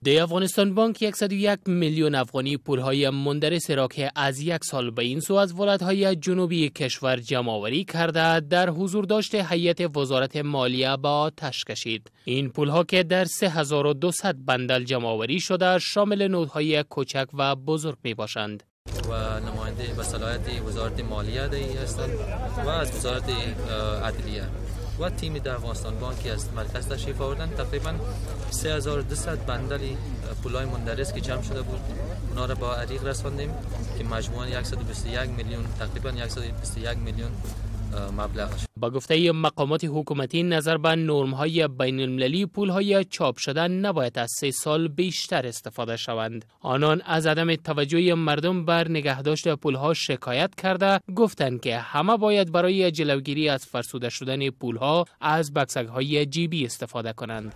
د افغانستان بانک 101 میلیون افغانی پولهای مندرس را که از یک سال به این سو از ولایت‌های جنوبی کشور جمع‌آوری کرده در حضور داشت هیئت وزارت مالیه با آتش کشید. این پولها که در 3200 بندل جمع‌آوری شده شامل نوت‌های کوچک و بزرگ می باشند. و نماینده به صلاحیت وزارت مالیه هستند و از وزارت عدلیه و تیم در افغانستان بانکی از مرکز تشریف آوردن. تقریبا 3200 بندل پولای مندرس که جمع شده بود اونا را با عریق رساندیم که مجموعاً 121 میلیون، تقریبا 121 میلیون مبلغ. با گفته مقامات حکومتی نظر به نرم‌های بین المللی پولهای چاپ شده نباید از 3 سال بیشتر استفاده شوند. آنان از عدم توجه مردم بر نگهداشت پولها شکایت کرده گفتند که همه باید برای جلوگیری از فرسوده شدن پولها از بکسک‌های جیبی استفاده کنند.